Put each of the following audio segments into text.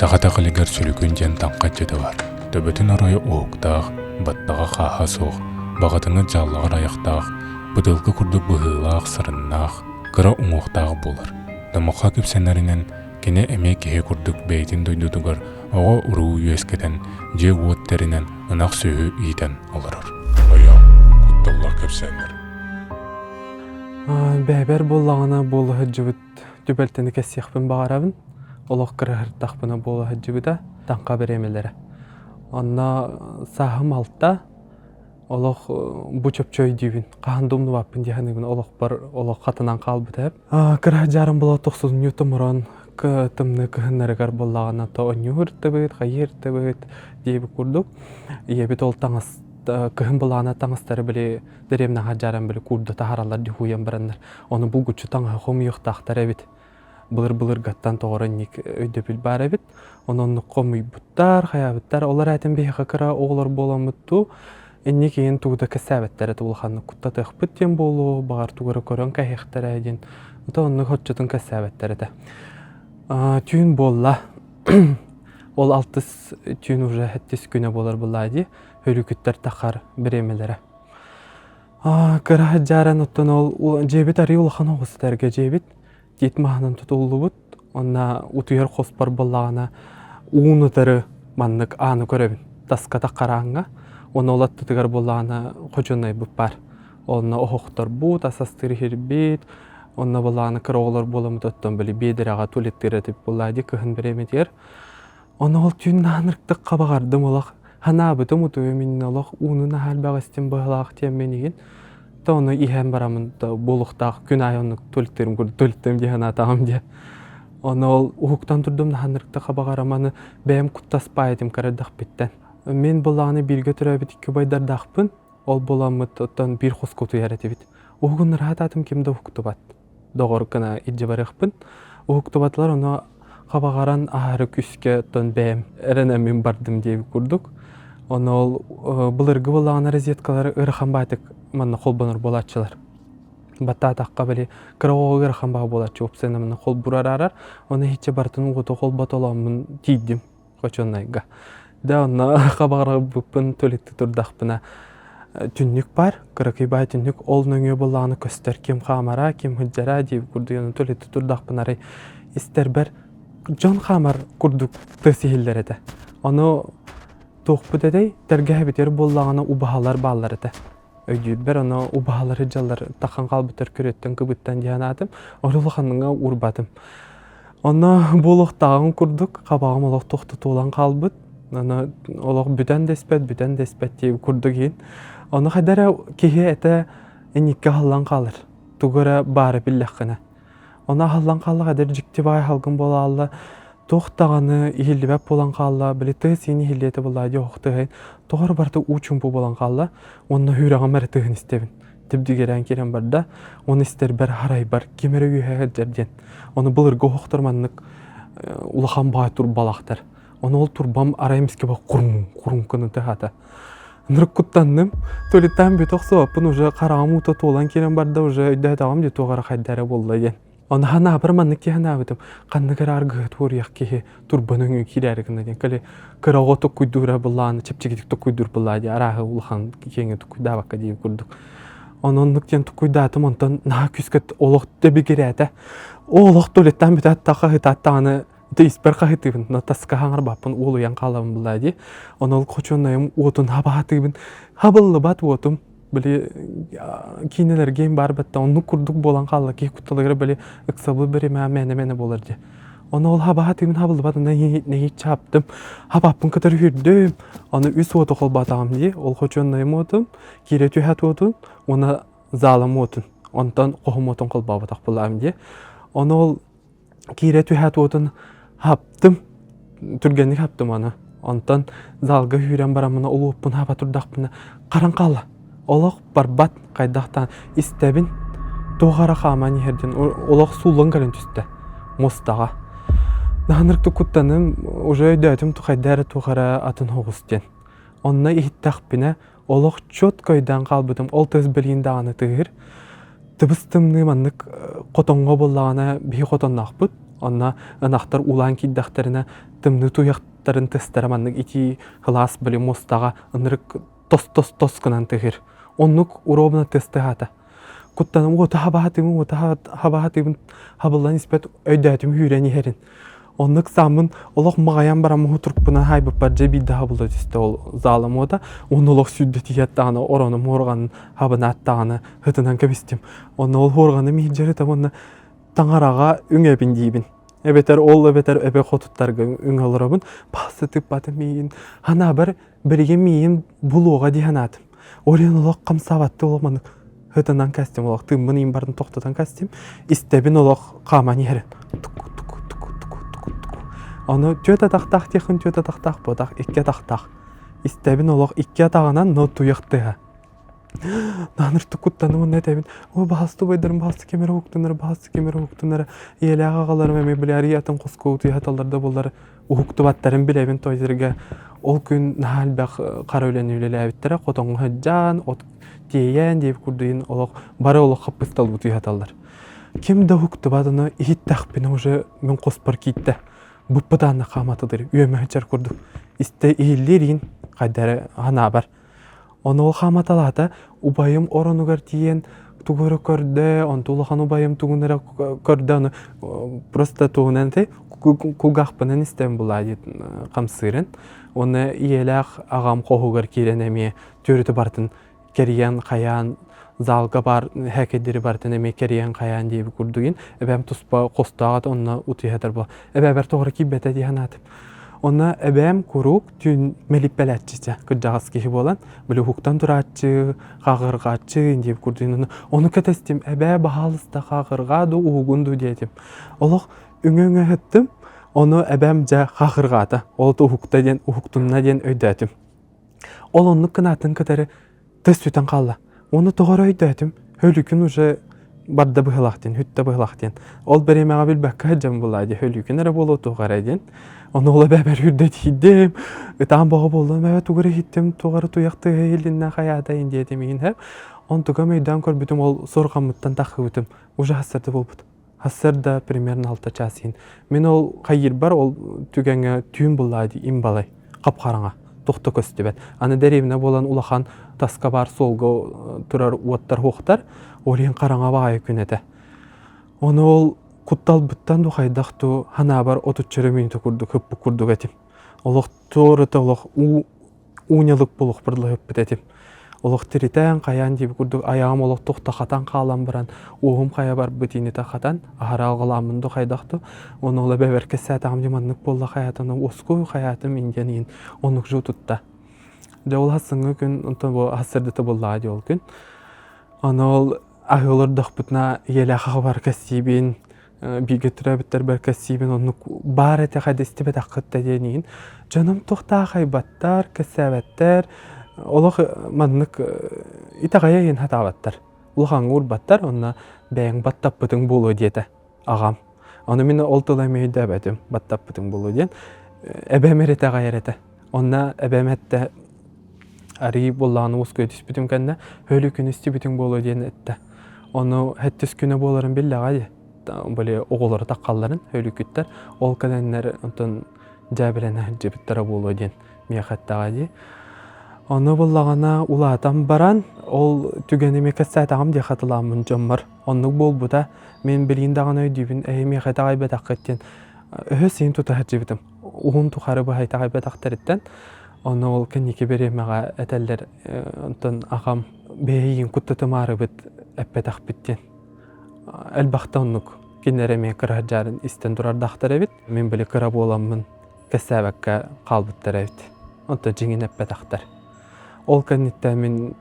Саха итэҕэлигэр сүлүкүн диэн таҥха иччитэ баар. Төбөтүн оройо уһуктаах, баттаҕа хааһа суох, баҕатыҥы дьааллаҕар айахтаах, бытыылка курдук быһыылаах, сарыннаах, кыра уҥуохтаах буолар. Номоххо кэпсэнэринэн, кини эмиэ киһи курдук бэйэтин дойдутугар оҕо-уруу үөскэтэн, дьиэ-уот тэринэн, ынах-сүөһү иитэн олорор. Айаал, кутталлаах кэпсээннэр. Бэйэбэр буоллаҕына буола сылдьыбыт түбэлтэни кэпсиэхпин баҕарабын. Олох кыраһырдахпына буола сылдьыбыта таҥха бириэмэлэрэ. Онно сааһым алта, олох бу чопчу өйдүүбүн. Хаһан да умнубаппын дии саныыбын. Олохпор олох хатанан хаалбыта. Кыра дьаарым буола тохсунньу томороон тымныы кыһыннарыгар буоллаҕына то онньуу ыртыбыт, хайыы ыртыбыт диэбит курдук. Ийэбит ол таҥас кыһын былаана таҥастары били дэриэбинэҕэ дьааран били куурда таһаараллар дии хууйан бараннар ону булгуччу таҥаһы хомуйуохтаахтар эбит. Былыр-былыргаттан тоҕо инник өйдөбүл баар эбит. Ону оннук хомуйбуттар, хайаабыттар. Ол эрээтин биһиэхэ кыра оҕолор буоламмыт дуу, инник иһин тугу да кэпсээбэттэр этэ улаханнык куттатыахпыт диэн буолуо, баҕар тугу эрэ көрөн кэһиэхтэрэ диэн. Ото оннук оччотун кэпсээбэттэр этэ. Түүн буолла. Ол алтыс түүн уже сэттис күнэ буолар буоллаа дии. Хөрүкүттэр тахар бириэмэлэрэ. Кыра сылдьааран оттон ол дьиэбит арыый улахан оҕус этэргэ дьиэбит тиит маһынан тутуллубут. Онно утуйар хоспор буоллаҕына уун утары маннык ааны көрөбүн. Таска таххарааҥҥа. Уонна ол аттытыгар буоллаҕына хочуоннайбыт баар. Онно оһохторбут, ас астыыр иһирбит. Онно буоллаҕына кыра оҕолор буоламмыт оттон били биэдэрэҕэ туалеттыыр этибит буоллаа дии кыһын бириэмэтигэр. Ону ол түүн наһаа ынырыктык хабаҕардым олох санаабытым утуйум иннинэ олох ууну наһаа элбэх истим быһыылаах диэммин игин то ону иһэн бараммын да буолуохтаах күн аайы оннук туалеттыырым курдук туалеттыам дии санаатаҕым диэ. Ону ол уһуктан турдум наһаа ынырыктык хабаҕарам аны бэйэм куттаспаай этим кыра эрдэхпиттэн. Мин былааны бииргэ төрөөбүт икки убайдардаахпын. Ол буоламмыт оттон биир хоско утуйар этибит. Уһугуннараатаатым ким да уһуктубат. Доҕор гына илдьэ барыахпын. Уһуктубатылар ону хабаҕаран аһары күүскэ оттон бэйэм эрэнэммин бардым диэбит курдук. Ону ол былыргы буоллаҕына розеткалары ыарахан баайтык манна холбонор буолааччылар. Баттаатахха били кыра оҕоҕо ыарахан баҕа буолааччы уопсайынан манна холбуур араарар. Ону иһиччэ барытын уоту холботолооммун тиийдим. Хочуоннайга. Да онно хабаҕарбыппын туалетты турдахпына түннүк баар, кыракый баай түннүк ол нөҥүө буоллаҕына көстөр ким хаамара, ким сылдьара диэбит курдук ону туалетты турдахпына арай истэрбэр дьон хаамар курдук тыас иһиллэр этэ. Ону туохпут этэй, тэлгэһэбитигэр буоллаҕына убаһалар бааллар этэ. Өйдүүрбэр ону убаһалары дьаллар тахан хаалбыттар көрүөттэн кыбыттан диэн аатым. Ол улаханныҥа уурбатым. Онно буолуохтааҕын курдук хабаҕым олох тохтотуулан хаалбыт. Аны олох бүтэн да испэт, бүтэн да испэт диэбит курдук иһин. Ону хайда эрэ киһи этэ инникки аһыллан хаалар. Тугу эрэ баара биллэххинэ. Ону аһыллан хааллах эдэр дьикти баай халгын буолаалла туох даҕаны иһиллибэт буолан хаалла, били тыа сиин иһиллиэтэ буоллаа дии оһох тыаһын тоҕо эрэ барыта уу чуумпу буолан хаалла уонна сүрэҕим эрэ тыаһын истэбин. Дибдигирээн киирэн барда, уонна истэрбэр харайбар ким эрэ үөһэ сылдьар диэн. Ону былыргы оһохтор маннык улахан баай турбалаахтар. Ону ол турбам арай эмискэ курум курум гына тыаһаата. Ынырык куттанным. Туалеттаан бүтэ охсубаппын уже хараҕым уута туолан киирэн барда уже өйдөөтөҕүм дии туох эрэ хайда эрэ буолла диэн. Ону ханаабар маннык киһи ханаабытым ханнык эрэ аргыһыт уоруйах киһи турба нөҥүө киирээри гына диэн кэле кыра оҕо токкуйдуура былааны чэпчэкитик токкуйдуур былаа дии арааһы улахан киэҥи токкуйдаабакка диир курдук. Ону оннук диэн токкуйдаатым онтон наһаа күүскэ олох дэбигирээтэ. Олох туалеттаан бүтээт да хаһыытаат даҕаны Ити испэр хаһыытыыбын, но таска хаҥарбаппын, уолуйан хаалабын буллаа дии. Ону ол хочуоннайым уотун хабаатыыбын, хабыллыбат уотум. Били киинэлэргэ баар батта оннук курдук буолан хаалла киһи кутталыгар били ыксабыл биримээ мээнэ-мээнэ буолар дии. Ону ол хабаатыыбын хабыллыбат, нэһииччэ хаптым. Хабааппын кытары үрдүм. Ону үс уоту холбоотоҕум дии. Ол хочуоннайым уотун, киирэ түһээт уотун, уонна залым уотун. Онтон хоһум уотун холбооботох булаам дии. Ону ол киирэ түһээт уотун хаптым, түргэнник хаптым аны. Онтон залга сүүрэн бараммына ол уоппун хаба турдахпына харан хаалла. Олох барбат хайдахтаан истэбин туох эрэ хааман иһэр диэн олох сууллан кэлэн түстэ муостаҕа. Наһанырык куттаным уже өйдөөтүм хайда эрэ туох эрэ атын оҕус диэн. Онно иһиттэхпинэ олох четко өйдөөн хаалбытым. Ол тыас билигин даҕаны тыаһыыр. Тыбыс тымныы маннык хотоҥҥо буоллаҕына биһи хотонноохпут. Онно ынахтар уулаан киирдэхтэринэ тымныы туйахтарын тыстара маннык итии кылаас били муостаҕа ынырык тос-тос-тос гынан тыһыр. Оннук уруобуна тыстыһаата. Куттаным уота хабаатыыбын, уота хабаатыыбын хабыллан испэт өйдөөтүм үүрэн иһэрин. Оннук сааммын олох маҕайан баран муһутурукпунан хаайбыппар дьэ биирдэ хабылла түстэ ол залым уота. Уонна олох сүүрдэ тиийээт даҕаны оронум уорҕанын хабынаат даҕаны ытынан кэбистим. Онно ол уорҕаным иһирдьэ ыта уонна таҥараҕа үҥэбин диибин. Эбэтэр ол эбэтэр эбэ хотуттарга үҥэ олоробун. Баасы тыппатым миигин. Ханаабар билигин миигин булуоҕа дии санаатым. Ол иһин олох хамсаабаттыы олох маннык ытынан кэстим олох тыыммын иин барын тохтотон кэстим. Истэбин олох хааман иһэрин. Туку туку туку туку туку туку. Ону түөрт атахтаах диэххин түөрт атахтаах буотах икки атахтаах. Истэбин олох икки атаҕынан но туйах тыаһа. Нааныр куттаным уонна этэбин, о баһаста убайдарым баһаста ким эрэ уһуктунара, баһаста ким эрэ уһуктунара, ийэлээх аҕаларым эмиэ били арыый атын хоско утуйа да буоллар уһуктубаттарын билэбин той ол күн наһаа элбэх хара үлэни үлэлээбиттэрэ, хотоҥҥо сылдьан, от тиэйэн диэбит курдугун олох бары олох хаппыстал утуйа Ким да уһуктубат, ону иһиттэхпинэ уже мин хоспор киирдэ. Быппытаанна хааматыдыр, үөмэ сылдьар курдук. Истэ иһиллиир иин хайда эрэ санаабар. Онуоха маталаата убайым оронугар тиийэн тугу эрэ көрдө, онту улахан убайым тугун эрэ көрдө, ону просто тугунан этэй кулгаахпынан истэн булаа диэт хамсыырын. Уонна ийэлээх аҕам хоһугар киирэн эмиэ түөрүтэ барытын кэрийэн хайаан залга баар һээкэйдэри барытын эмиэ кэрийэн хайаан диэбит курдугин эбээм туспа хостоох ата онно утуйа буо эбээбэр тоҕо эрэ киирбэтэ дии санаатым Онно эбээм куруук түүн мэлиппэлээччитэ кырдьаҕас киһи буолан, били уһуктан турааччы, хаҕырҕааччы диэбит курдук ону кэтэстим, эбээ баһаалыста хаҕырҕаа дуу, уһугун дуу диэтим. Олох үҥэ-үҥэ ыһыттым, ону эбээм дьэ хаҕырҕаата, ол уһукта диэн, уһуктунна диэн өйдөөтүм. Ол оннук гынаатын кытары тыс сүтэн хаалла. Уонна тоҕо эрэ өйдөөтүм, Һөлүкүн уже барда быһылаах диэн, хүттэ быһылаах диэн. Ол бириэмэҕэ билбэккэ сылдьан булаа дии, Һөлүкүн эрэ буолуо туох эрэ диэн. Ону ол эбээбэр үрдэ тиийдим, ытаан боҕо буоллум, эбэ тугу эрэ иһиттим, туох эрэ туйах тыаһа иһилиннэ хайаата иһин диэтим иһин һэп. Онтукам өйдөөн көрбүтүм ол суорҕаммыттан таххыбытым, уже сарсыарда буолбут. Сарсыарда примерно алта чаас иһин. Мин ол хайыырбар ол түгэҥҥэ түүн буллаа дии им балай хап-хараҥа туох да көстүбэт. Аны дэриэбинэ буолан улахан таска баар суолга турар уоттар хуохтар, ол иһин хараҥа баҕайы күн этэ. Ону ол кутталбыттан ду хайдах ту ханаабар отучча эрэ мүнүүтэ курдук ыппыт курдук этим. Олох туората олох уу уунньалык буолуохпар дылы ыппыт этим. Олох тиритэн, хайаан диэбит курдук айаҕым олох туохта хатан хаалан баран, уоһум хайа барбыт инитэ хатан, аһара алҕалааммын ду хайдах ду, ону ол эбэбэр кэссээтэҕим дьэ маннык буолла хайаатым, уоскуй хайаатым индиан иин оннук жу тутта. Дьэ ол хасыҥҥы күн, онтон бу хасырдыта буоллаҕа дии ол күн. Аны ол аһыы олордохпутуна ийэлээх аҕабар кэссиибин, бииргэ төрөөбүттэрбэр кэссиибин оннук баар этэ хайда истибэтэххит да диэн иһин дьонум туохтаахайбаттар, кэссээбэттэр, олох маннык итэҕэйэ иһин сатаабаттар, улахаҥҥа уурбаттар, онно бэйэҥ баттаппытыҥ буолуо диэтэ аҕам. Ону мин ол тылы эмиэ өйдөөбөтүм, баттаппытыҥ буолуо диэн. Эбэм эрэ итэҕэйэр этэ. Онно эбэм эттэ, арыый буоллаҕына уоскуйа түспүтүм кэннэ, өлүү күн истибитиҥ буолуо диэн эттэ. Ону сэттис күнэ буоларын биллэҕэ дии. Били оҕолоро таххалларын өлүкүттэр. Ол кэлэннэр онтон дьээбэлэнэ сылдьыбыттара буолуо диэн миэхэ эттэҕэ дии. Ону буллаҕына улаатан баран ол түгэни эмиэ кэпсээтэҕим дии хатылааммын дьоммор. Оннук буолбута. Мин билигин даҕаны өйдүүбүн, эһи миэхэ итэҕэйбэтэххит диэн өһөс иһин тута сылдьыбытым. Уһун тухары быһа итэҕэйбэтэхтэриттэн. Ону ол кэнники бириэмэҕэ этэллэр, онтон аҕам бэйиин куттатымаарыбыт эппэтэхпит диэн. Элбэхтэ оннук кинилэр эмиэ кыра сылдьарын истэн турардаахтар эбит. Мин били кыра буоламмын кэпсээбэккэ хаалбыттар эбит. Онтон дьиҥин эппэтэхтэр. Ол кэнниттэн мин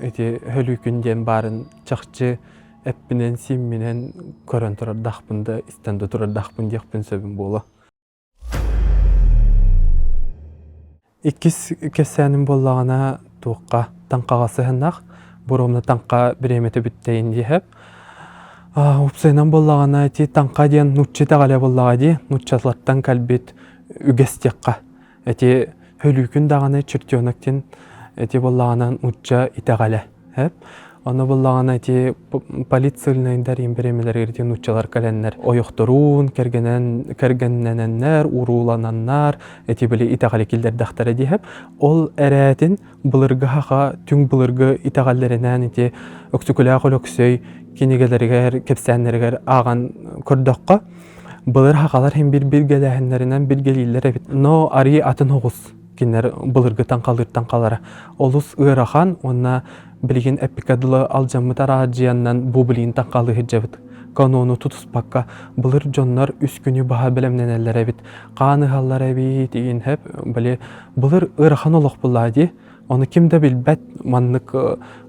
ити Һөлүүкүн диэн баарын чахчы эппинэн-сиимминэн көрөн турардаахпын да, истэн да турардаахпын диэхпин сөбүн буолуо. Иккис кэпсээним буоллаҕына туохха таҥхаҕа сыһыннах, боруомна таҥха бириэмэтэ бүттэйин диэһэп. Уопсайынан буоллаҕына ити таҥха диэн нуучча итэҕэлэ буоллаҕа дии, нууччалартан кэлбит үгэс диэххэ. Ити һөлүүкүн даҕаны чертенок диэн ити буоллаҕына нуучча итэҕэлэ. Ону буллаҕына ити полицейнайдар имбириэмэлэригэр ити нууччалар кэлэннэр ойохторуун кэргэнэн кэргэннэнэннэр, уруулананнар ити били итэҕэли киллэрдэхтэрэ диэһэп. Ол эрээтин былыргы хаха түҥ былыргы итэҕэллэринээн ити Өксөкүлээх Өлөксөй кинигэлэригэр, кэпсээннэригэр ааҕан көрдөххө, былыр хахалар иһин бир билгэлээһиннэринэн билгэлииллэр эбит. Но арыы атын оҕус кинилэр былыргытан халыыртан халара олус ыарахан уонна билигин эппиккэ дылы алдьаммыт араадьыйаннан бу билигин таҥхалыы сылдьабыт. Канону тутуспакка былыр дьоннор үс күнү баһа бэлэмнэнэллэр эбит. Хаан ыһаллар эбит игин хэп били былыр ыарахан олох буллаа дии. Ону ким да билбэт маннык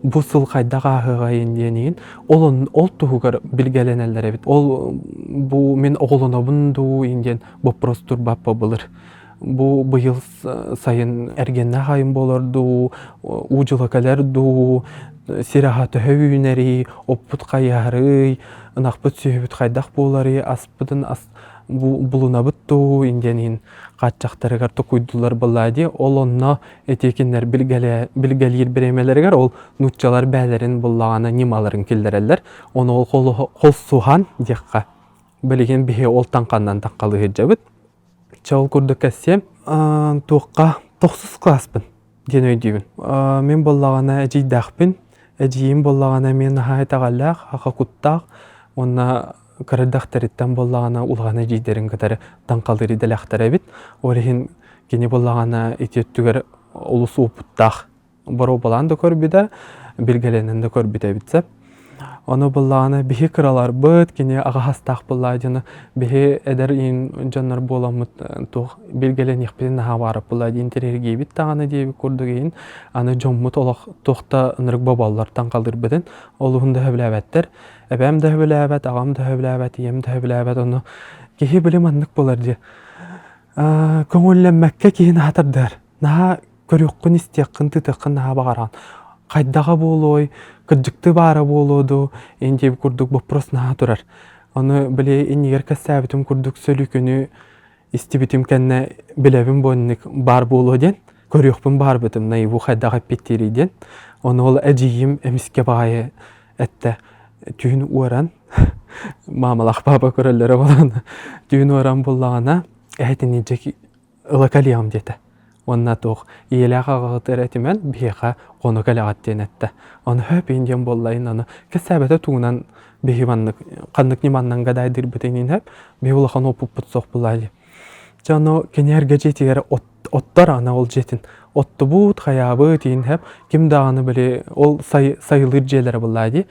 бу сыл хайдах ааһыаҕайын диэн иһин ол ол туһугар билгэлэнэллэр эбит. Ол бу мин оҕолонобун дуу иин диэн боппуруос турбаппа былыр. Бу быйыл сайын эргэннээх айым буолар дуу, уу дьыла кэлэр дуу, сир аһа төһө үүнэрий, оппут хайыһарый, ынахпыт сүөһүбүт хайдах буоларый, аспытын ас булунабыт дуу диэн иһин хааччахтарыгар токуйдулар буоллаа дии. Ол онно ити кинилэр билгэлиир бириэмэлэригэр ол нууччалар бээлэрин буллаҕына ньымаларын киллэрэллэр. Ону ол холсуһан диэххэ билигин биһи ол таҥханнан таҥхалыы сылдьабыт. Чэ ол курдук кэссиэм туохха тохсус кылааспын диэн өйдүүбүн. Мин буоллаҕына эдьиийдээхпин. Эдьиийим буоллаҕына эмиэ наһаа итэҕэллээх, аха куттаах уонна кыра эрдэхтэриттэн буоллаҕына улахан эдьиийдэрин кытары таҥхалыыр идэлээхтэр эбит. Ол иһин кини буоллаҕына ити өттүгэр олус уопуттаах боруобалаан да көрбүтэ, билгэлэнэн да көрбүтэ эбит сөп. Ону буллаҕына биһи кыраларбыт, кини аҕаһастаах буллаа дьоно биһи эдэр иин дьоннор буоламмыт туох билгэлэниэхпитин наһаа баарап буллаа диэн интэриэһиргиибит даҕаны диэбит курдук иһин аны дьоммут олох туох да ынырык боболлортон халыырбытын олуһун да сөбүлээбэттэр. Эбээм да сөбүлээбэт, аҕам да сөбүлээбэт, ийэм да сөбүлээбэт. Ону киһи били маннык буолар дии. Көҥүллэммэккэ киһи наһаа тардыһар. Наһаа көрүөххүн, истиэххин, тыытыаххын наһаа баҕараҕын. Хайдаҕа буолуой, кырдьыкты баара буолуо дуу, ин диэбит курдук боппуруос наһаа турар. Ону били иннигэр кэпсээбитим курдук сөлүкүнү истибитим кэннэ билэбин бу инник баар буолуо диэн, көрүөхпүн баҕарбытым наиву хайдах эппиттиирий диэн. Ону ол эдьиийим эмискэ баҕайы эттэ түүн уоран маамалаах папа көрөллөрө буолан түүн уоран буллаҕына эһэтини дьэ ыла кэлиэҕим диэтэ. Уонна туох ийэлээх аҕаҕыт эрэ этимэн биһиэхэ хоно кэлэҕит диэн эттэ. Ону хөп иин диэн буоллайын аны кэпсээбэтэ тугунан биһи маннык ханнык ньыманнан гадайдыырбытын иһин биһи улахан уопуппут суох буоллаа дии. Дьэ ону кини эргэ дьиэтигэр оттор аны ол дьиэтин оттубут, хайаабыт иин хэп ким даҕаны били ол сайылыыр дьиэлэрэ буоллаа дии.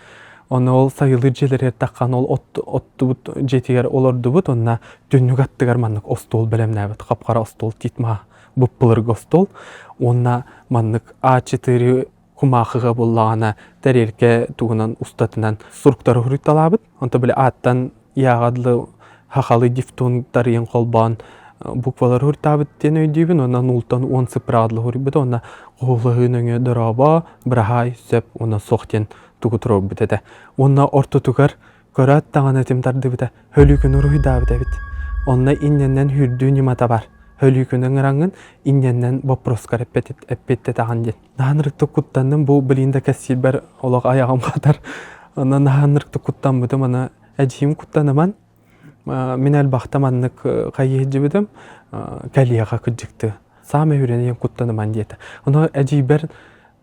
Ону ол сайылыыр дьиэлэригэр таххан ол оттубут дьиэтигэр олордубут уонна түннүк аттыгар маннык остуол бэлэмнээбит хап-хара остуол тиит маһа быппылыргы остуол уонна маннык А4 кумаахыга буллаҕына тэриэлкэ тугунан устатынан суруктары суруйталаабыт онто били ааттан яаҕа дылы хахалы дифтонгтарыйын холбоон буквалары суруйтаабыт диэн өйдүүбүн уонна нултан 10 цифраҕа дылы суруйбут уонна хоһулаһыы нөҥүө дорообо быраһаай сөп уонна суох диэн тугу туруорбут этэ уонна ортотугар Көрөөт даҕаны этим тардыбыта, Һөлүүкүнү уруһуйдаабыт эбит. Онно инньэннэн сүүрдүү ньымата бар. Һөлүүкүнү ыҥыраҥҥын инньэннэн боппуруоскар эппиэттэтэҕин диэн. Наһаа ынырыктык куттанным, бу билигин да кэпсиирбэр олох айаҕым хатар. Онно наһаа ынырыктык куттаммытым, аны эдьиийим куттаныман мин элбэхтэ маннык хайыы сылдьыбытым, кэлиэҕэ кырдьыкты. Саамай үрэн куттаныман диэтэ. Ону эдьиийбэр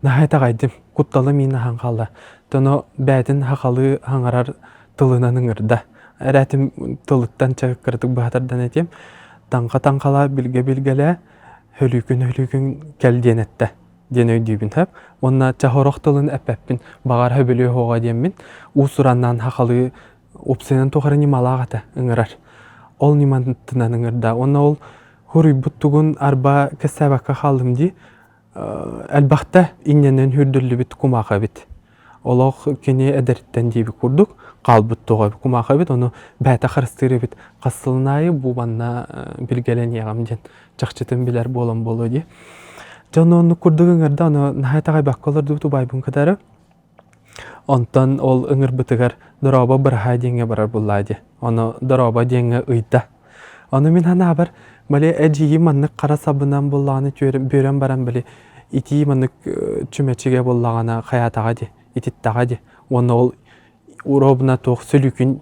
Наһаа итэҕэйдим, кутталым иин аһан хаалла. Тоно бээтин хахалыы хаҥарар тылынан ыҥырда. Эрээтим тылыттан чакырдык быһа тардан этиэм. Таҥха-таҥхалаа билгэ-билгэлээ, һөлүүкүн-һөлүүкүн кэл диэн эттэ диэн өйдүүбүн сөп. Уонна чаһорох тылын эппэппин, баҕар сөбүлүө суоҕа диэммин, уус-ураннаан хахалыы уопсайынан туох эрэ ньымалаах этэ ыҥырар. Ол ньыматынан ыҥырда. Уонна ол хуруйбут тугун арба кэпсээбэккэ хааллым дии. Элбэхтэ иннэнэн үрдүллүбүт кумаах эбит. Олох кини эдэриттэн диэбит курдук хаалбыт тоҕо эбит кумаах эбит, ону бэйэтэ харыстыыр эбит. Хас сылын аайы бу манна билгэлэниэҕим диэн чахчытын билэр буолан буолуо дии. Дьэ ону оннук курдук ыҥырда, ону наһаа итэҕэйбэккэ олордубут убайбын кытары. Онтон ол ыҥырбытыгар дорообо быраһаай диэҥҥэ барар буоллаа дии. Ону дорообо диэҥҥэ ыйда. Ону мин санаабар, били эдьиийим маннык хара сабынан буоллаҕына бүөрэн баран били итии маннык чүмэчигэ буоллаҕына хайаатаҕа дии. Ититтэҕэ дии. Уонна ол уруобуна туох сүлүкүн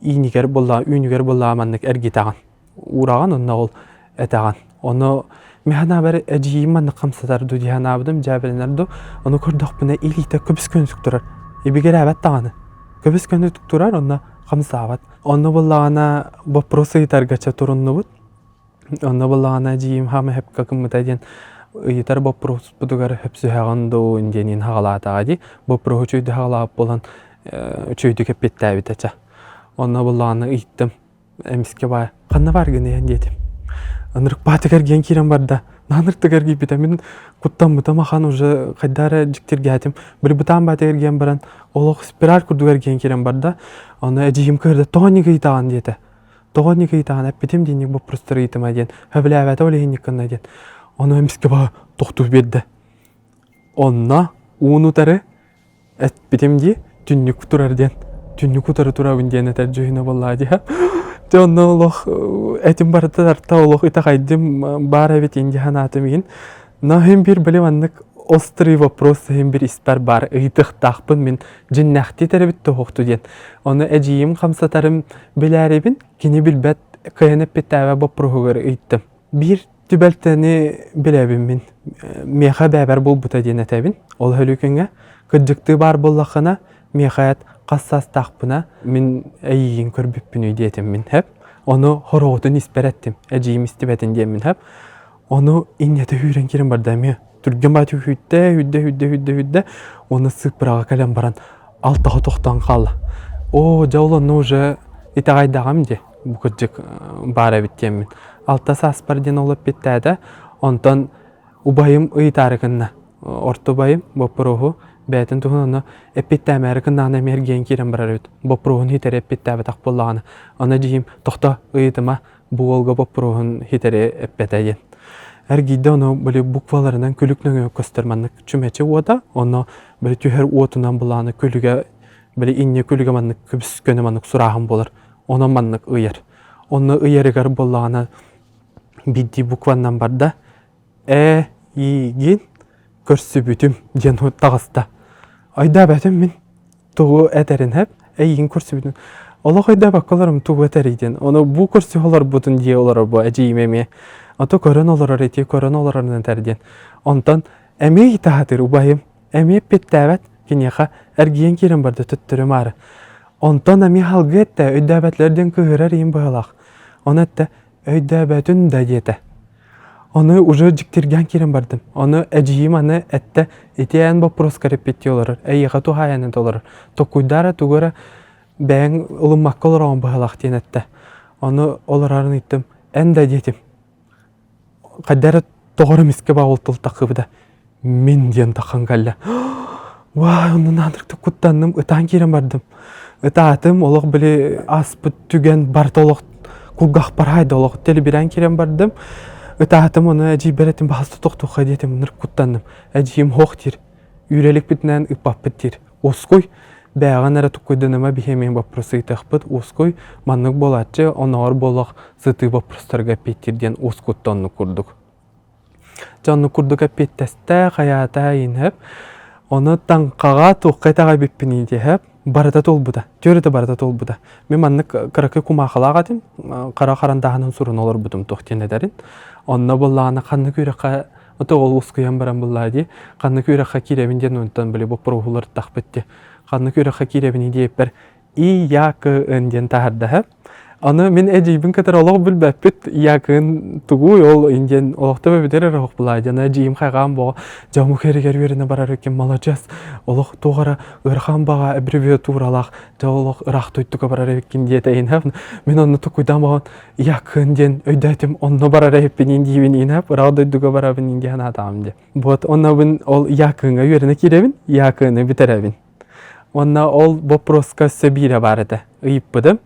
иинигэр буолла, үүнүгэр буолла маннык эргитэҕин. Уураҕын онно ол этэҕин. Ону мин санаабар эдьиийим маннык хамсатар дуу дии санаабытым, дьээбэлэнэр дуу. Ону көрдөхпүнэ илиитэ көбүс-көнүтүк турар. Ибигирээбэт даҕаны. Көбүс-көнүтүк турар, онно хамсаабат. Онно буоллаҕына боппуруос ыйытарга чэ туруннубут. Онно буоллаҕына эдьиийим хаама сөпкө гыммыта диэн ыйытар боппуруоспутугар сөпсүһэҕин дуу диэнин хаҕалаатаҕа дии. Боппуруоһу үчүгэйдик хаҕалаабыт буолан үчүгэйдик эппиэттээбитэ чэ. Онно буоллаҕына ыйыттым. Эмискэ баа ханна бааргын иһэн диэтим. Ынырык баатыгар эргийэн киирэн барда. Нааныртык эргийбитэ. Мин куттаммытым ахан уже хайдах эрэ дьиктиргээтим. Били бытаан баатыгар эргийэн баран олох спираль курдук эргийэн киирэн барда. Ону эдьиийим көрдө тоҕо инник ыйытаҕын диэтэ. Тоҕо инник ыйытаҕын эппитим диинник боппуруостары ыйытыма диэн. Сөбүлээбэтэ ол иһинник гынна диэн. Ону эмискэ баа тохтуу биэрдэ. Онно уун утары Эппитим дии, түннүк турар диэн. Түннүк утары турабын диэн этэр дьүһүнэ буоллаа дии. Дьэ онно олох этим барыта тарта олох итэҕэйдим баар эбит дии санаатым иһин. Но иһин биир били маннык острый вопрос иһин бир испэр баар ыйытыахтаахпын мин дьиннээхтии тэрэбит туһуохту диэн. Ону эдьиийим хамсатарым билээрибин кини билбэт кыайан эппиттээбэ боппуруоһугар ыйыттым. Биир Түбэлтэни билэбин мин. Миэхэ бээбэр буолбута диэн этэбин. Ол өлүкүҥҥэ кырдьыктыы баар буоллаххына, миэхэ эт хас саастаахпына мин эйиигин көрбүппүнүй диэтим мин хэп. Ону хороҕотун испэр эттим. Эдьиийим истибэтин диэммин хэп. Ону инньэтэ үүрэн киирэн барда эмиэ. Түргэн баҕайы үүттэ, үүддэ, үүддэ, үүддэ, үүддэ. Уонна сыыппараҕа кэлэн баран алтаҕа тохтоон хаалла. Оо, дьэ ол онно уже итэҕэйдэҕим дии. Бу кырдьык баар эбит диэммин. Алта сааспар диэн ол эппиттээтэ. Онтон убайым ыйытаары гынна. Орто убайым боппуруоһу бэйэтин туһунан онно эппиттээмээри гыннаҕына эмиэ эргийэн киирэн барар эбит. Боппуруоһун хитэри эппиттээбэтэх буоллаҕына. Аны дьиһим тохто ыйытыма бу уолга боппуруоһун хитэри эппэтэ диэн. Эргийдэ ону били букваларынан күлүк нөҥүө көстөр маннык чүмэчи уота, онно били түһэр уотунан былааны күлүгэ били инньэ күлүгэ маннык көбүс көнө маннык сурааһын буолар. Онон маннык ыйар. Онно ыйарыгар буоллаҕына биирдии букваннан барда. Э игин көрсүбүтүм диэн таҕыста. Айдаабатым мин тугу этэрин хэп эйигин көрсүбүтүм. Олох өйдөөбөккө олорум тугу этэрий диэн. Ону бу көрсүһэ олорбутун дии олорор бу эдьиийим эмиэ. Ото көрөн олорор ити көрөн олорорун этэр диэн. Онтон эмиэ ыйытаһатыр убайым. Эмиэ эппиэттээбэт киниэхэ эргийэн киирэн барда төттөрү маары. Онтон эмиэ халгыы эттэ өйдөөбөтүлэр диэн кыыһырар иһин быһыылаах. Ону эттэ өйдөөбөтүн да диэтэ. Ону уже дьиктиргээн киирэн бардым. Ону эдьиийим аны эттэ ити эн боппуруоскар эппиттии олорор, эйиэхэ туһаайан этэ олорор. Токкуйдаа эрэ тугу эрэ бэйэҥ ылыммакка олороҕун быһыылаах диэн эттэ. Ону олорорун ыйыттым. Эн да диэтим. Хайда эрэ тоҕо эрэ эмискэ баҕа ол тыл таххыбыта. Мин диэн таххан кэллэ. Уай, онно наадырыктык куттанным, ытаан киирэн бардым. Ытаатым, олох били ааспыт түгэн барыта олох кулгаахпар хаайда олох тэлибирээн киирэн бардым. Ытаатым, ону эдьиийбэр этим баһаста тохтуохха диэтим, ынырык куттанным. Эдьиийим һуох диир, үүрэликпитинэн ыппаппыт диир. Уоскуй, бээҕин эрэ туккуйданыма биһи эмиэ боппуруос ыйытыахпыт, уоскуй, маннык буолааччы, онооҕор буолуох сытыы боппуруостарга эппиэттиир диэн уоскутта оннук курдук. Дьэ оннук курдук эппиэттэстэ, хайаата иһин Ону таҥхаҕа туохха итэҕэйбиппиний диэһэп, барыта туолбута, түөрэтэ барыта туолбута. Мин маннык кыракый кумаахылаах этим, хара харандааһынан суруна олорбутум туох диэн этэрин. Онно буоллаҕына ханнык үөрэххэ ото ол ускуйан баран буллаа дии, ханнык үөрэххэ киирэбин диэн онтон били боппуруоһулартахпыт дии. Ханнык үөрэххэ киирэбиний диэппэр И-Я-К-ын диэн таһардаһа. Аны мин эдьиийбин кытары олох билбэппит Я-Кын тугуй ол диэн олохто бэбитэр эрэ оһох дьана эдьиийим хайҕаан боҕо дьоҥу кэригэр үөрэнэ барар ким маладьыас олох туох эрэ ыарахан баҕа аббревиатуралаах дьэ олох ыраах дойдуга барар эбиккин диэтэ инһэп мин онно тукуйдаан боҕон Я-Кын диэн өйдөөтүм онно барар эбиппин диибин инһэп ыраах дойдуга барабын диэн санаатаҕым диэ вот онно мин ол Я-Кыҥҥа үөрэнэ киирэбин Я-Кыны бүтэрэбин Уонна ол боппуруоска өссө биирэ баар этэ. Ыйыппытым.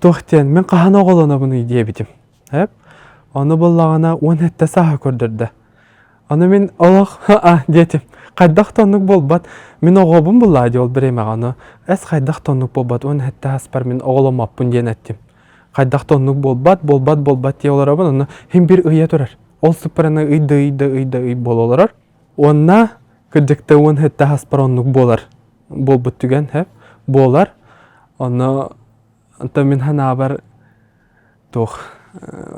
Туох диэн, мин хаһан оҕолонобунуй диэбитим. Эп. Ону буллаҕына 17 сааһы көрдөрдө. Ону мин олох а диэтим. Хайдах да оннук буолбат. Мин оҕобун буллаа дии ол бириэмэҕэ ону. Эс хайдах да оннук буолбат. 17 сааспар мин оҕоломмоппун диэн эттим. Хайдах да оннук буолбат, буолбат, буолбат дии олоробун. Ону син бир ыйа турар. Ол сыппараны ый да ый да ый да ый буола олорор. Уонна. Кырдьыкта 17 хаспар оннук буолар. Буолбут түгэн хэп буолар. Ону онтон мин санаабар туох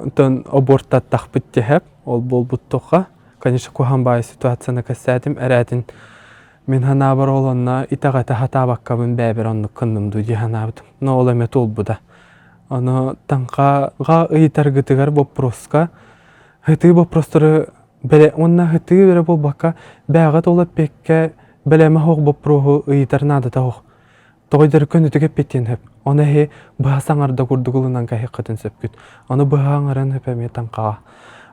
онтон аборттаттахпыт диэхэп ол буолбут туохха конечно куһаҕан баайы ситуацияны кэпсээтим эрээтин мин санаабар ол онно итэҕэтэ сатаабаккабын бэйэбэр оннук гынным дуу дии санаабытым но ол эмэ туолбута ону таҥхаҕа ыйытаргытыгар боппуруоска ытыы боппуруостары бэлэ уонна ытыы эрэ буолбакка бэйэҕит ол эппиэккэ бэлэмэ суох боппуруоһу ыйытар наадата суох Тоҕойдор көнөтүк эппиттиэн сөп. Ону эһи быһа саҥарда курдук ылынан кэһиэххитин сөпкүт. Ону быһа аҥарын сөп эмиэ таҥхаҕа.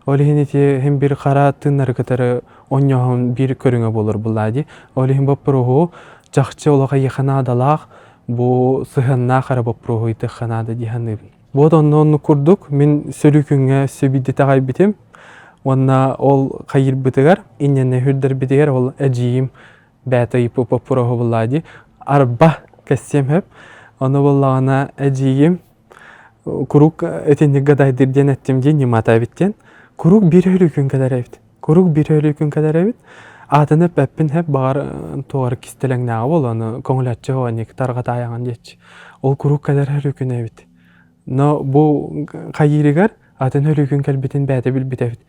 Ол иһин ити иһин бир хара тыыннары кытары онньоһон биир көрүҥэ буолар буллаа дии. Ол иһин боппуруоһу чахчы олох эйиэхэ наадалаах, бу сыһыаннаах эрэ боппуруоһу ыйытыахха наада дии саныыбын. Вот онно оннук курдук мин сөрүүкүҥҥэ сөбүйдэ итэҕэйбитим. Уонна ол хайыырбытыгар, инньэнэ үрдэрбитигэр ол эдьиийим бэйэтэ ыйыппыт боппуруоһу буллаа дии. Арба кэссиэм сөп. Ону буллаҕына эдьиийим куруук итинник гадайдыр диэн эттим дии ньымата эбит диэн. Куруук биир өлүү күн кэлэр эбит. Куруук биир өлүү күн кэлэр эбит. Аатын эппэппин сөп баҕар туох эрэ кистэлэҥнээҕэ буолуо ону көҥүлэччи оҕонньук тарҕатаайаҕын диэччи. Ол куруук кэлэр өлүү күн эбит. Но бу хайыырыгар атын өлүүкүн кэлбитин бэйэтэ билбит эбит.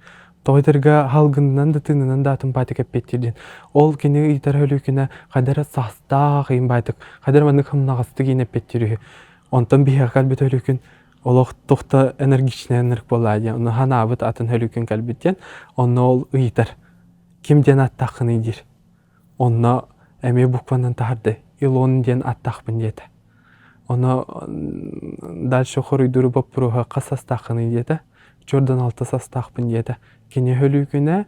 Тоҕойдорго халгынынан да тыынынан да атын баайтык эппиэттиир диэн. Ол кини ыйытар өлүүкүнэ хайда эрэ саастаах ыйын баайтык, хайда эрэ маннык хымнаҕастык иин эппиэттиир үһү. Онтон биһиэхэ кэлбит өлүүкүн олох туох да энергичнэй ынырык буоллаа диэн, ону ханаабыт атын өлүүкүн кэлбит диэн, онно ол ыйытар. Ким диэн аттааххыный диир. Онно эмиэ букванан таһарды Илон диэн аттаахпын диэтэ. Ону дальше хоруйдуур боппуруоһа хас састааххыный диэтэ. Чордон алта састаахпын диэтэ. Кини өлүүкүнэ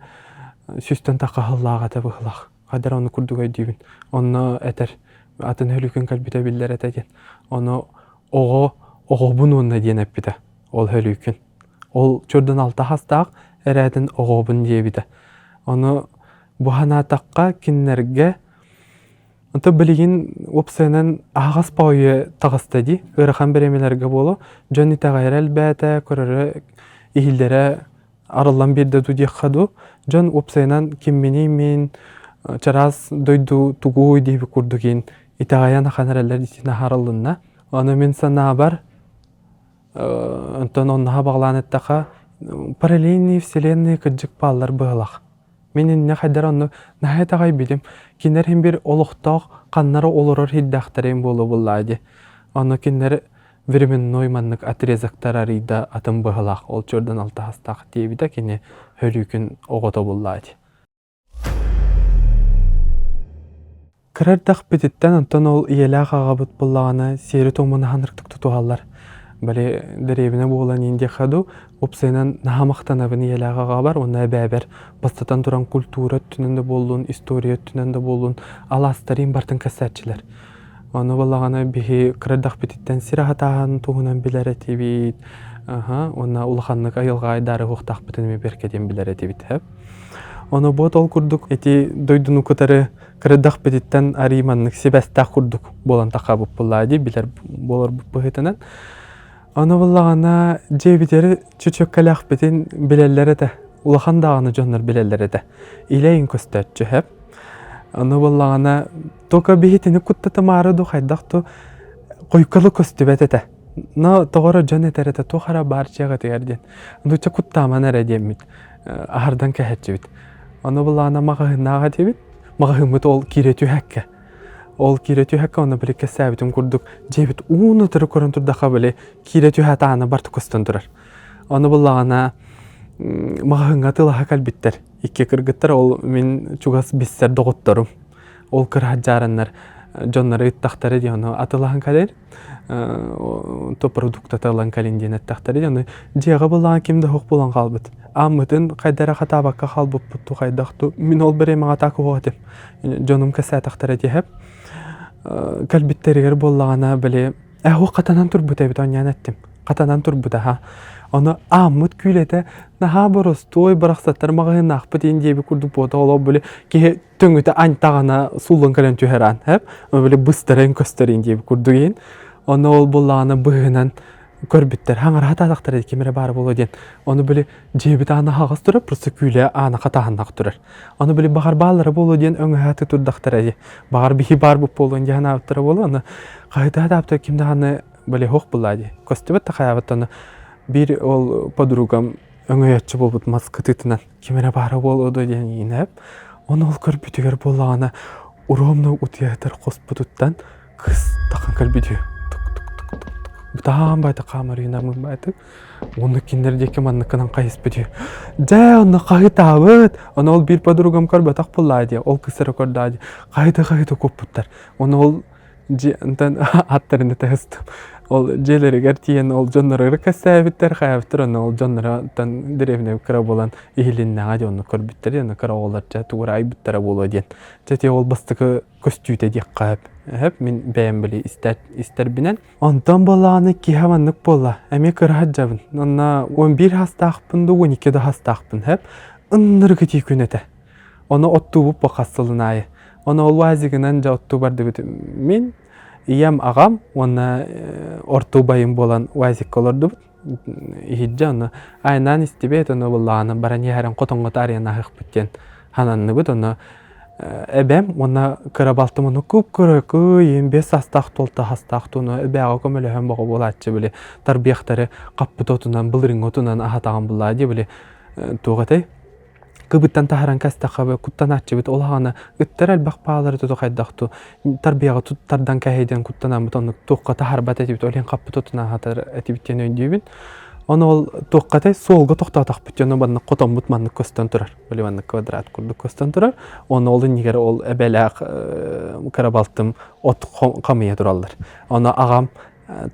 сүүстэн тахха сыллаах этэ быһылаах. Хайдар ону курдук өйдүүбүн. Онно этэр атын өлүүкүн кэлбитэ биллэр этэ диэн. Ону оҕо оҕобун уонна диэн эппитэ. Ол өлүүкүн. Ол чордон алта хастаах эрээтин оҕобун диэбитэ. Ону Бу санаатахха, кинилэргэ Онто билигин уопсайынан аһаҕас баҕайы таҕыста дии. Ыарахан бириэмэлэргэ буолуо. Дьон итэҕэйэрэ элбээтэ, көрөрө, иһиллэрэ арыллан биэрдэ дуу диэххэ дуу. Дьон уопсайынан кимминий мин, чараас дойду тугуй диэбит курдук иин итэҕэйэн ахан эрэллэр итинэ аһарылынна. Аны мин санаабар, онтон онно баҕалаан эттэххэ, параллельные вселенные кырдьык бааллар быһылах. Мин инньэ хайдар онно наһаа итэҕэйбитим. Кинилэр иһин бир олохтоох ханнара олорор сирдээхтэрин буолуо буоллаа дии. Ону кинилэр временной маннык отрезоктар арыйда атын быһалаах ол чуордан алтаһастаах диэбитэ кини өлүүкүн оҕото буоллаа дии. Кыра эрдэхпититтэн онтон ол ийэлээх аҕабыт буоллаҕына сиэри-туому наһаа ынырыктык тутуһаллар. Били дэриэбинэ буолан иин диэххэ дуу, уопсайынан наһаа махтанабын ийэлээх аҕабар уонна эбээбэр. Бастатан туран культура өттүнэн да буоллун, история өттүнэн да буоллун алаастарыын барытын кэпсээччилэр. Ону буоллаҕына биһи кыра эрдэхпититтэн сир аһатааһын туһунан билэр этибит, аһа, уонна улаханнык айылҕа айдаары уохтаахпытын эмиэ бэркэ диэн билэр этибит. Ону буот ол курдук ити дойдуну кытары кырдахпытыттан арыы маннык сибэстээх курдук буолан тахабыт буоллаа дии билэр буоларбыт быһыытынан. Ону буллаҕына дьиэбитигэр чөчөккөлөөхпүтүн билэллэр этэ. Улахан даҕаны дьоннор билэллэр этэ. Илэйин көстөөччү хэп. Ону буллаҕына только биһитини куттатымаары ду хайдах ту хойуккалы көстүбэт этэ. Но тоҕоро дьон этэр этэ туох эрэ баар дьиэҕитигэр диэн. Нучча куттааман эрэ диэммит. Аһардан кэһэччибит. Ону буллаҕына маҕаһыыннаах этибит. Маҕаһыыммыт ол киирэ түһэккэ. Ол киирэ түһэккэ онно били кэссээбитим курдук дьиэбит уун утары көрөн турдахха били киирэ түһээт аана барыта көстөн турар. Ону буллаҕына маҕаһыыҥҥа атыылаһа кэлбиттэр. Икки кыргыттар ол мин чугас биссэр доҕотторум. Ол кыраһа дьаараннар дьоннору ыыттахтара дии ону атыылаһан кэлэр то продуктата ылан кэлин диэн эттэхтэрэ дии ону дьиэҕэ буллаҕына ким да суох буолан хаалбыт. Ааммытын хайда эрэ хатаабакка хаалбыппыт ту хайдах ту мин ол бириэмэҕэ так уһуох этим. Дьонум кэпсээтэхтэрэ диэһэп. Кэлбиттэригэр буоллаҕына били ээ уох хатанан турбут эбит оонньоон эттим. Хатанан турбута ха. Ону ааммыт күүлэтэ наһаа боростуой барахсаттар маҕаһыыннаахпыт иин диэбит курдук буота олох били киһи төҥүтэ антаҕына сууллан кэлэн түһэр аан хэп били быстаран көстөрүн диэбит курдук иин. Ону ол буллаҕына быһынан. Көрбүттэр, хаҥараһа таатахтара ким эрэ баар буолуо диэн. Ону били дьиэбит аана аһаҕас турар, просто күүлэ аана хатааһыннаах турар. Ону били баҕар бааллара буолуо диэн өҥөһө турдахтара дии. Баҕар биһи баар буолуон диэн санаабыттара буолуо. Аны хаһыытаа таабыта ким даҕаны били суох буоллаа дии. Көстүбэт да хайаабыт аны биир ол подругам өҥөйөччү буолбут мас кытыытынан ким эрэ баара буолуо дуо диэн иинэп. Ону ол көрбүтүгэр буоллаҕына уруомна утуйатар хоспутуттан кыс тахан кэлбит үһү. Бытаан байтык хаамар үһү байтык. Онно кинилэр диэки манныккынан хайыспыт үһү. Дьэ, онно хаһытаабыт. Ону ол биир подругам көрбөтөх буоллаа дии. Ол кыс эрэ көрдөө дии. Хаһыта-хаһыта куоппуттар. Ону ол дьиэ онтон аттарын ытаһыстым. Ол дьиэлэригэр тиийэн ол дьонноругар кэссээбиттэр, хайаабыттар онно ол дьонноро оттон дэриэбинэ кыра буолан иһилиннэҕэ дии онно көрбүттэр онно кыра оҕолор дьэ тугу эрэ айбыттара буолуо диэн. Дьэ ити ол бастакы көстүүтэ диэххэ сөп. Мин бэйэм били истэрбинэн. Онтон буоллаҕына киһи маннык буолла. Эмиэ кыра сылдьабын. Онно 11 саастаахпын дуу, 12 да саастаахпын сөп. Ыннырык итии күн этэ. Ону оттуубут бу хас сылын аайы. Ону ол УАЗигынан дьэ оттуу бардыбыт мин, ийэм, аҕам уонна орто убайым буолан УАЗикка олордубут. Иһирдьэ ону айнаан истибэт, ону буллаҕына баран иһэрин хотоҥҥо таарыйан аһыахпыт диэн сананныбыт. Ону эбэм уонна кыра балтым ону кып-кыракый, 5 саастаах туолта саастаах туону эбээҕэ көмөлөһөн боҕо буолааччы били тарбыйахтары хаппыт отунан, былырыыҥҥы отунан аһатаҕын буллаа дии били туох этэй кыбыттан таһааран кэстэххэ куттанааччыбыт ол аҕана ыттар элбэх баалары туту хайдах ту тарбыйаҕа туттардан кэһэйдэн куттанаммыт оннук туохха таһаарбат этибит ол иһин хаппыт отунан аһатар этибит диэн өйдүүбүн ону ол туохха этэй суолга тохтоотохпут дьоно маннык хотоммут маннык көстөн турар били маннык квадрат курдук көстөн турар ону ол иннигэр ол эбэлээх кыра балтым от хамыйа тураллар ону аҕам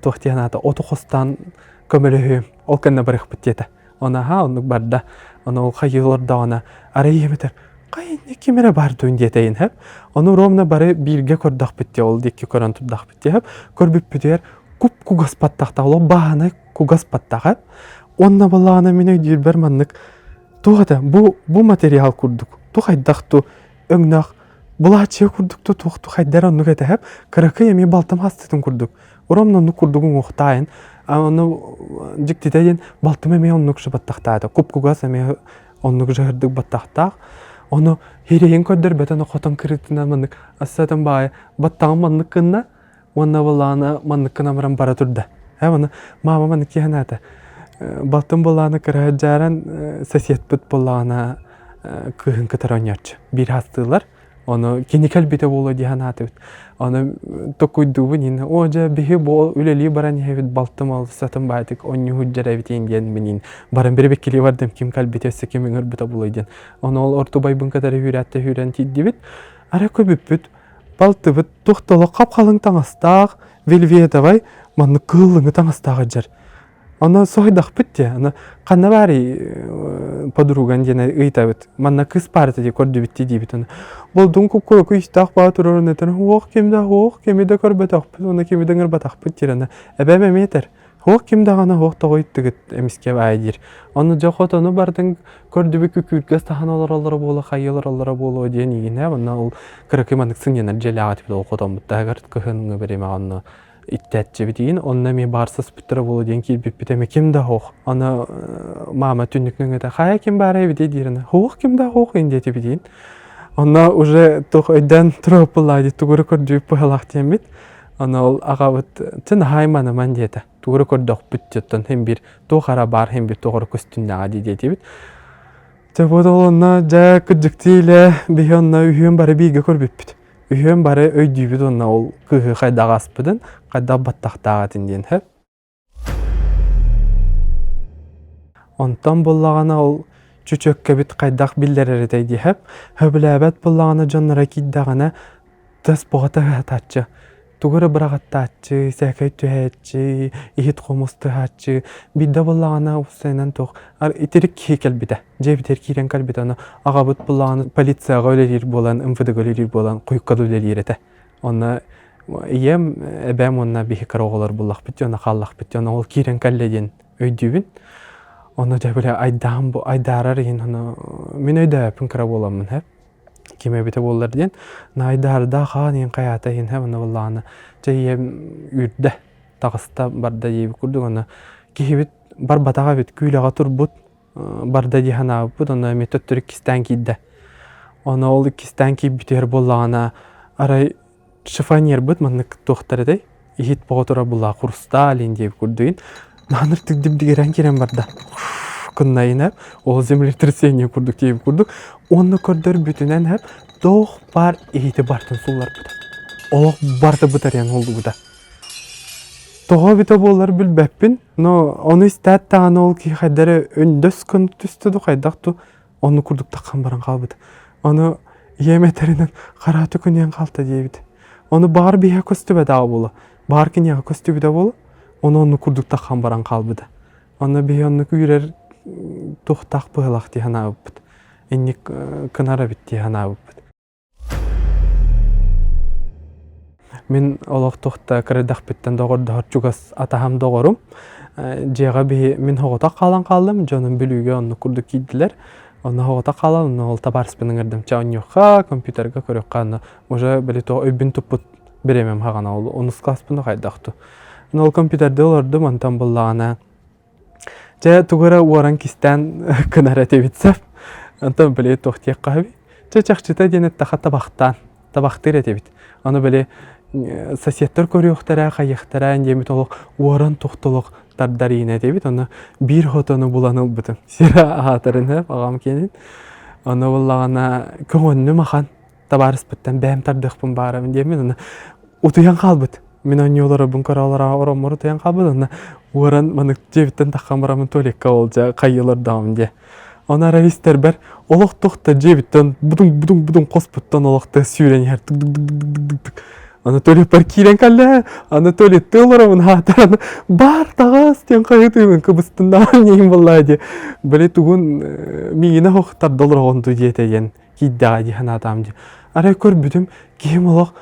туох диэн аата оту хостаан көмөлөһүөм ол кэннэ барыахпыт диэтэ Онаһаа оннук барда. Ону ол хайыы олордоҕуна, арай ийэм этэр, хайа ким эрэ бар дуун диэтэйин хэп. Ону ровно бары бииргэ көрдөхпүт дии, ол диэки көрөн турдахпыт дии хэп. Көрбүппүтүгэр куп-кугас баттахтаах, ол бааһынай кугас баттах хэп. Уонна балаҕана мин өйдүүрбэр маннык туох этэ, бу, бу материал курдук, туох хайдах ту өҥнөөх былаачыйа курдук ту туох ту хайдар оннук этэ хэп. Кыракый эмиэ балтым хастытын курдук. Ромна оннук курдук уҥуохтаайын. Ону дьиктитэ диэн балтым эмиэ оннук же баттахтаата. Куп-кугас эмиэ оннук жыһырдык баттахтаах. Ону хирэйин көрдөрбөтөн хотон кырыытынан маннык ассатан баайа баттаҕым маннык гынна уонна былаана маннык гынан баран бара турда. Э ону мама маннык киһи Балтым былаана кыра дьааран соседпыт былаана кыыһын кытары оонньооччу. Биир хастыылар. Ону кини кэлбитэ буолуо дии санаатыбыт. Ону токуйдуубун иин оо дьэ биһи бу үлэлии баран иһэбит балтым ол сатын баайтык онньуһут дьэрэбитин диэн минин баран бирибиккилии бардым ким кэлбитэ өссө ким ыҥырбыта буолуой диэн. Ону ол ортубайбын кытары үүрээттэ үүрэн тиийдибит. Ара көбүппүт балтыбыт туох да олох хап-халыҥ таҥастаах вельветовай маннык кыыллыҥы таҥастаах дьэр. Ону соһуйдахпыт дии. Аны ханна баарый подруган диэн ыйытабыт. Манна кыыс баар этэ дии көрдүбүт дии диибит. Аны болдун куккуруку истээх баа турарын этэн уох ким да уох кими да көрбөтөхпүт уонна кими да ыҥырбатахпыт диир. Аны эбээм эмиэ этэр уох ким даҕаны уох тоҕо ыйыттыгыт эмискэ баай диир. Ону дьэ хотону бардын көрдүбүт күкүүргэ саһан олороллоро буолуо хайыы олороллоро буолуо диэн иигинэ уонна ол кыракый маннык сынньанар дьиэлээх этибит ол хотоммут таһыгар кыһыҥҥы бириэмэҕэ онно иттээччибитигин онно эмиэ баар сыспыттара буолуо диэн киирбиппит эмиэ ким да суох аны мама түннүк нөҥүөтэ хайа ким баар эбитий диирин суох ким да суох ин диэтибитин онно уже туох өйдөөн туруоппуллаа дии тугу эрэ көрдүүп быһалаах диэммит аны ол аҕабыт чэ наһаа айманыман диэтэ тугу эрэ көрдөхпүт диэттэн син биир туох ара баар син биир туох эрэ көстүннэҕэ дии диэтибит Дьэ вот ол онно дьэ кырдьыктыы илэ биһи онно үһүөн бары бииргэ көрбүппүт Үһүөн бары өйдүүбүт уонна ол кыыһы хайдах ааспытын, хайдах баттахтаах этин диэн сөп. Онтон буллаҕына ол чөчөккөбүт хайдах биллэрэр этэй диэһэп. Сөбүлээбэт буллаҕына дьонноро киирдэҕинэ тас боҕото ыһатааччы. Тугу эрэ быраҕаттааччы, сээкэй түһээччи, иһит-хомус тыһааччы. Биирдэ буллаҕына уопсайынан туох итирик киһи кэлбитэ. Дьиэбитигэр киирэн кэлбитэ ону аҕабыт буллаҕына полицияҕа үлэлиир буолан, МВД-га үлэлиир буолан куйукка да үлэлиир этэ. Онно ийэм, эбээм уонна биһи кыра оҕолор буллахпыт дии, онно хааллахпыт дии, онно ол киирэн кэллэ диэн өйдүүбүн. Онно дьэ били айдаан бу айдаарар иһин ону мин өйдөөбөппүн кыра буоламмын сөп. Ким эбитэ буоллар диэн наайдаардаах хаан иһин хайаата иһин онно буллаҕына чэ ийэм үүрдэ. таҕыста барда диэбит курдук аны киһибит барбатах эбит күүлэҕэ турбут барда дии санаабыппыт онно эмиэ төттөрү иккистээн киирдэ. Ону ол иккистээн киирбитигэр буоллаҕына арай шифоньербыт маннык туохтар этэй иһит боҕо турар булаа хрусталин диэбит курдугун нааныр дибдигирэн киирэн барда кыннайын ол землетрясение курдук диэбит курдук уонна көрдөрбүтүнэн хэп туох баар иһити бартын сулларбыта олох барыта бытарыйан ууллубута тоҕо эбитэ буоллар билбэппин но ону истээт даҕаны ол киһи хайдах эрэ өндөс гына түстэ дуу хайдах дуу Ону курдук таххан баран хаалбыт. Ону ийэм этэринэн харааты күнүйэн хаалта диэбит. Ону баҕар биһиэхэ көстүбэтэҕэ буолуо. Баҕар киниэхэ көстүбүтэ буолуо. Ону оннук курдук таххан баран хаалбыта. Онно биһи оннук үүрэр туохтаах быһыылаах дии санаабыппыт. Инник кынар эбит дии санаабыппыт. Мин олох туохта кыра эрдэхпиттэн доҕордоһор чугас атаһым доҕорум. Дьиэҕэ биһи мин соҕотох хаалан хааллым, дьонум Бүлүүгэ оннук курдук киирдилэр. Онно соҕотох хаалан, онно ол табаарыспын ыҥырдым. Чэ оонньуохха, компьютерга көрүөххэ, онно уже били туох өйбүн туппут бириэмэм хаҕана ол онус класспын хайдах ту. Ол компьютерда олордум, онтон буллаҕына Дьэ, тугу эрэ уоран кистээн гынар этибит сөп. Онтон били туох диэххэ сөбүй? Чэ, чахчыта диэн эттэххэ табахтаан, табахтыыр этибит. Ону били соседтар көрүөхтэрэ, хайыахтара диэммит олох уоран тохтолох тардар иинэ этибит. Ону биир хотону булан ылбытым. Сирэ аһаатарын сөп, аҕам киэнин. Ону буллаҕына көҥөннүм ахан табаарыспыттан бэйэм тардыахпын баарабын диэммин аны утуйан хаалбыт. Мин оонньуу олоробун көрө олоро ороммор утуйан хаалбыт онно уоран манык дьиэбиттэн таххан бараммын туалекка ол дьэ хайыылардаҕым диэ. Ону арай истэрбэр олох тохто дьиэбиттэн бутуҥ бутуҥ бутуҥ хоспуттан олох тыас сүүрэн иһэр тык тык тык тык тык Аны туалекпар киирэн кэллэ, аны туалетты олоробун хаатар аны бар таҕас диэн хаһыытыыбын кыбыстыннаҕым диэн буоллаа дии. Били тугун миигинэ ох тарда олороҕун дуу диэтэ диэн киирдэҕэ дии санаатаҕым дии. Арай көрбүтүм, киһим олох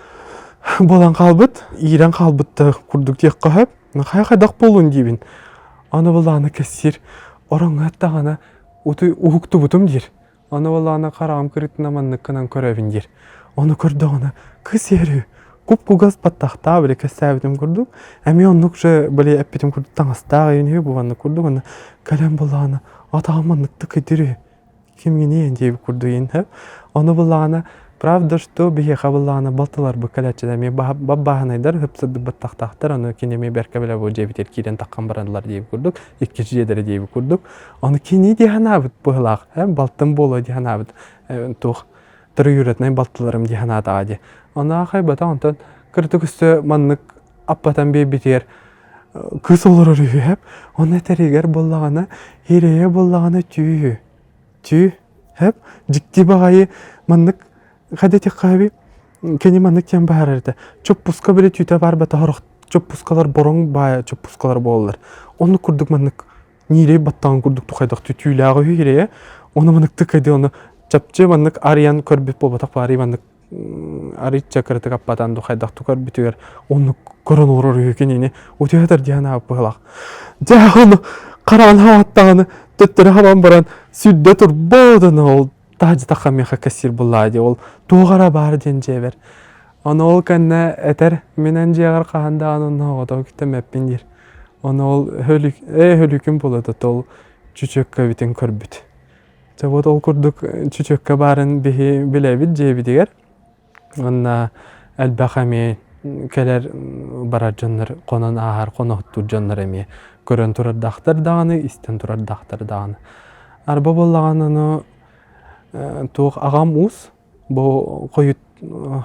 буолан хаалбыт, иирэн хаалбыт да курдук диэххэ сөп. Хайа хайдах буолуон диибин. Аны былаана кэссиир, ороҥҥо аттаҕына утуй уһуктубутум диир. Аны былаана хараҕым кырыытына маннык гынан көрөбүн диир. Ону көрдөҕүнэ кыс иһэр куп-кугас баттахтаах били кэссээбитим курдук, эмиэ оннук же били эппитим курдук таҥастаах ийин үһү бу маннык курдук уонна кэлэн былаана атаҕым маннык тыкыйдыр үһү кимҥиний диэбит курдук иһин Ону былаана правда что биһиэхэ былаана балтыларбыт кэлээччилэр эмиэ баббааһынайдар ыһып баттахтаахтар ону кини эмиэ бэркэ билэ бу дьиэбитигэр киирэн таххан бараллар диэбит курдук иккис дьиэлэрэ диэбит курдук ону кини дии санаабыт быһылаах балтым буолуо дии санаабыт туох троюроднай балтыларым дии санаатаҕа дии ону аахайбатах онтон кырдьык өссө маннык аппатан биэрбитигэр кыыс олорор үһү Ону этэригэр буоллаҕына ирэйэ буоллаҕына түү Түү, һэп, дьикти баҕайы маннык хадэтиххаби кини маннык диэн баһарар этэ. Чоппуска били түүтэ барбата сорох чоппускалар бороҥ баайа чоппускалар буолаллар. Оннук курдук маннык ньиирэй баттаҕын курдук тухайдах түүлээҕи үһү ирэйэ. Ону маннык тыкайды ону чапчы маннык арыйан көрбүт буолбатах баарый маннык арыйча кыратык аппатан ду хайдах ту көрбүтүгэр оннук көрөн олорор үһү кинини утуйатар диэн ааппыһылах. Дьэ ону хараан хааттаҕына төттөрү хабан баран сүрдэ турбут ол таһдьытахха миэхэ кэссиир буллаа дии ол туох эрэ баар диэн дьиэбэр. Ону ол кэннэ этэр мин эн дьиэҕэр хаһан даҕаны онно оҕотох үктэммэппин диир. Ону ол хөлүк ээ хөлүкүн буолата ол чүчүөккэбитин көрбүт. Дьэ вот ол курдук чүчүөккэ баарын биһи билэбит дьиэбитигэр. Уонна элбэх эмиэ кэлэр барар дьоннор хонон ааһар хоноһуттуур дьоннор эмиэ көрөн турардаахтар даҕаны, истэн турардаахтар даҕаны. Арба буоллаҕына ону туох аҕам уус бу хойут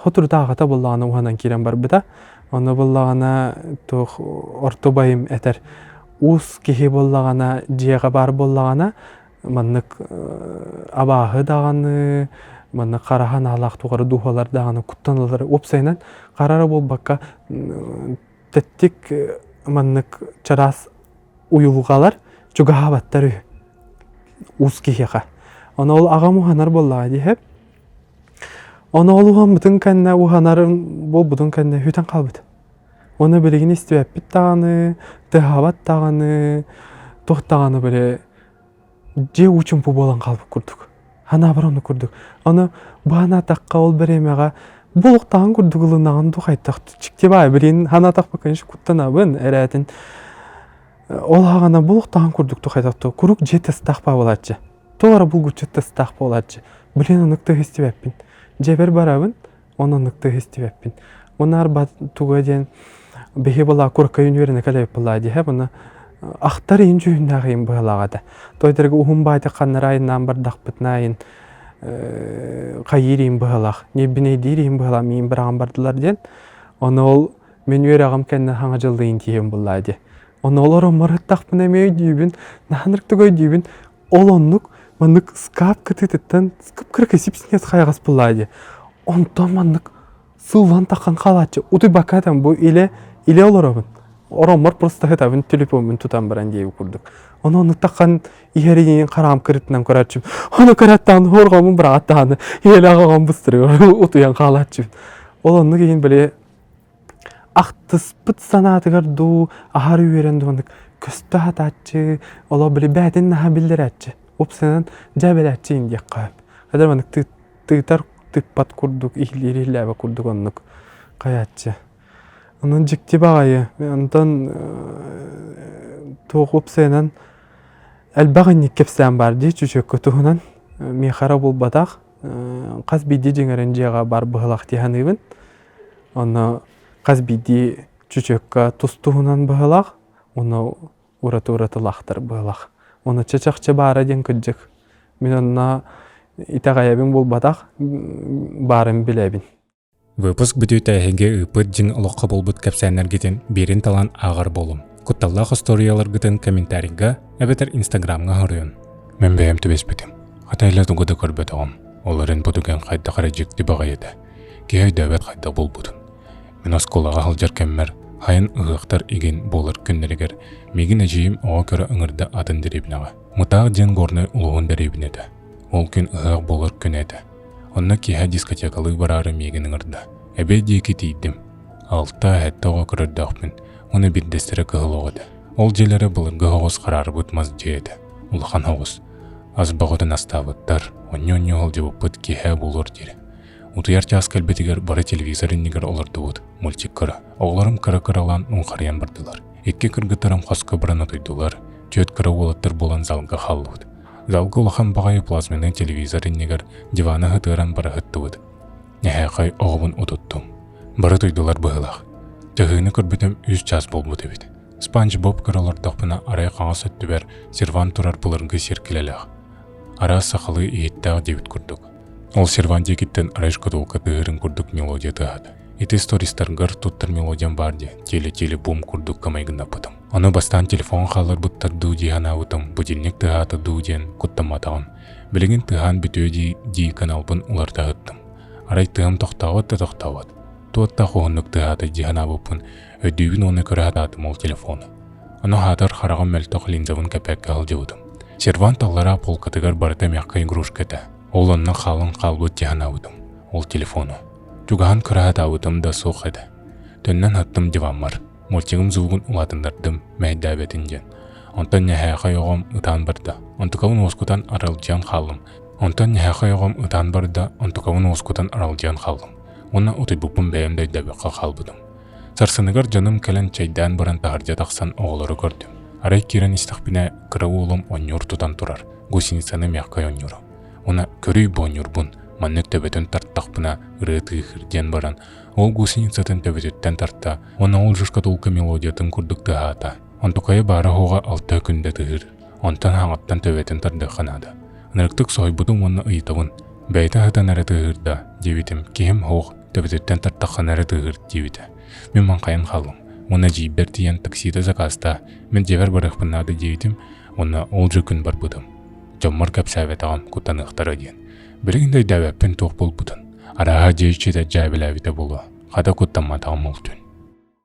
соторутааҕыта буоллаҕына уһанан киирэн барбыта. Ону буоллаҕына туох орто убайым этэр уус киһи буоллаҕына дьиэҕэ баар буоллаҕына маннык абааһы даҕаны, маннык хара санаалаах тугары дууһалар даҕаны куттаналлар. Уопсайынан хара эрэ буолбакка тэттик маннык чараас уйулҕалар чугаһаабаттар үһү уус киһиэхэ. Ону ол аҕам уһанар буоллаҕа дии Ону ол уһаммытын кэннэ уһанарын буолбутун кэннэ сүтэн хаалбыт. Уонна билигин истибэппит даҕаны, тыаһаабат даҕаны, туох даҕаны били дьиэ уу чуумпу буолан хаалбыт курдук. Санаабар оннук курдук. Аны бу санаатахха ол бириэмэҕэ Буолуохтааҕын курдук ылынаҕын дуу хайдах дьикти баай билигин санаатахпа конечно куттанабын эрээтин ол аҕана буолуохтааҕын курдук дуу хайдах дуу куруук дьиэ тастаах буолааччы тоҕо эрэ булгуччу тастаах буолааччы билигин оннук тыаһы истибэппин дьиэбэр барабын онон оннук тыаһы истибэппин уонна арба туга диэн биһи была курка үөрэнэ кэлэбит была диһэ буна ахтар иин дьүһүннээх иин быһалаах этэ тойдерге уһун баайдык ханнара айыннаан бардахпытына айын хайыыр иин быһалаах ньиэбинэйдиир иин быһалаах миин быраҕан бардылар диэн ону ол мин үөрэҕим кэннэ хаҥа дьыллыйын тиийэн буллаа дии ону ол ороммор ыттахпына эмиэ өйдүүбүн наһанырыктык өйдүүбүн ол оннук маннык скап кытыытыттан кып-кыракый сип-синес хайаҕас буллаа дии онтон маннык сыллан таххан хаалааччы утуйбакка там бу илэ илэ олоробун ороммор просто сытабын телефоммун тутан баран диэбит курдук ону оннук таххан иһэрин хараам кырытынан көрөөччүм ону көрөттаан хорҕомун быраҕаттааны иэлээх оҕом быстырыгар утуйан хаалааччыбын ол оннук иһин били ахтыспыт санаатыгар дуу аһар үөрэн дуу оннук көстө сатааччы олох били бээтин наһаа биллэрээччи упсанан дьээбэлээччи иһин диэххэ сөп хадар маннык тыытар тыыппат курдук иһиллиир иһиллээбэт курдук оннук хайааччы онон дьикти баҕайы онтон туох уопсайынан элбэх инник кэпсээн баар дии чүчүөккэ туһунан миэхэ эрэ буолбатах хас биирдии дьиҥэрин дьиэҕэ бар быһылах дии саныыбын онно хас биирдии чүчүөккэ тус туһунан быһылах уонна ураты уратылаахтар быһылах уонна чэ-чахчы баара диэн кырдьык мин онно итэҕэйэбин буолбатах баарын билэбин Выпуск бүтүүтэ эһиги ыыппыт дьиҥ олоххо буолбут кэпсээннэргитин биирин талан ааҕар буолуҥ. Кутталлаах остуоруйаларгытын комментарийга эбэтэр инстаграмҥа хоруйун. Мин бэйэм түбэспитим. Хата илэ тугу да көрбөтөҕүм. Ол эрэн бу түгэн хайдах эрэ дьикти баҕайы этэ. Киһи өйдөөбөт хайдах буолбутун. Мин оскуолаҕа сылдьар кэммэр хайын ыһыахтар игин буолар күннэригэр миигин эдьиийим оҕо көрө ыҥырда атын дэриэбинэҕэ. Мытаах диэн Горнай улууһун дэриэбинэтэ. Ол күн ыһыах буолар күнэ этэ. Онно киэһэ дискотекалыы бараары миигин ыҥырда. Эбээ диэки тиийдим. Алта-сэттэ оҕо көрөрдөөхпүн уонна биирдэстэрэ кыһыл оҕо этэ. Ол дьиэлэрэ былыргы оҕус хараарбыт мас дьиэ этэ. Улахан оҕус. Ас бөҕөтүн астаабыттар, онньу-онньу сылдьыбыппыт киэһэ буолуор диэри. Утуйар чаас кэлбитигэр бары телевизор иннигэр олордубут, мультик көрө. Оҕолорум кыра-кыралаан муҥхарыйан бардылар. Икки кыргыттарым хоско баран утуйдулар, түөрт кыра уолаттар буолан залга хааллыбыт. Залга улахан баҕайы плазменнай телевизор иннигэр диваны сытыаран бара сыттыбыт. Эһээхэй оҕобун утуттум. Бары утуйдулар быһыылаах. Чаһыыны көрбүтүм үс чаас буолбут эбит. Спанч Боб көрө олордохпуна арай хаҥас өттүбэр сервант турар былыргы сиэркилэлээх. Араас сахалыы иһиттээх диэбит курдук. Ол сервант диэкиттэн арай шкатулка тыаһырын курдук мелодия тыаһаата. Ити стористаргар туттар мелодиям баар дии, теле-теле бум курдукка майгыннаппытым. Ону бастаан телефон хаалларбыттар дуу дии санаабытым, будильник тыаһаата дуу диэн куттамматаҕым. Билигин тыаһаан бүтүө дии дии каналбын уларыта ыһыттым. Арай тыам тохтообот да тохтообот. Туоттаах уһуннук тыаһаата дии санаабыппын өйдүүбүн уонна көрө сатаатым ол телефону. Ону аһаатар хараҕым мөлтөх линзабын кэппэккэ сылдьыбытым. Сервант аллараа полкатыгар барыта мягкай игрушка этэ. Ол онно хаалан хаалбыт дии санаабытым. Ол телефону. Чугаһан көрө сатаабытым да суох этэ. Төннөн аттым диваммар. Мультигым звугун улаатыннардым, мэһэйдээбэтин диэн. Онтон нэһээхэй оҕом ытаан барда. Онтукабын уоскутан аралдьыйан хааллым. Онтон нэһээхэй оҕом ытаан барда, онтукабын уоскутан аралдьыйан хааллым. Уонна утуйбуппун бэйэм да өйдөөбөккө хаалбытым. Сарсыныгар дьонум кэлэн чэйдээн баран таһырдьа тахсан оҕолору көрдүм. Арай киирэн истэхпинэ, кыра уолум онньуур тутан турар, гусеницаны мягкай онньуура. Уонна көрүй бу онньуурбун, маннык төбөтүн тартахпына ырыа тыыһыр диэн баран, ол гусеницатын төбөтүттэн тарта уонна ол шкатулка мелодиятын курдук тыаһаата. Онтукайа баара-суоҕа алта күндэ тыһыыр. Онтон хаҥаттан төбөтүн тардыахха наада. Ынырыктык соһуйбутум уонна ыйытабын. Бэйэтэ сытан эрэ тыаһыыр да, диэбитим. Киһим суох, төбөтүттэн тартаххына эрэ тыаһыыр диэбитэ. Мин маҥхайан хааллым. Уонна дьиибэр тиийэн таксита заказтаа, мин дьиэбэр барыахпын наада диэбитим уонна ол же күн барбытым. Дьоммор кэпсээбэтэҕим, куттаныахтара диэн. Билигин да өйдөөбөппүн туох буолбутун. Арааһа дьиэ иччитэ дьээбэлээбитэ буолуо. Хата куттамматаҕым ол түүн.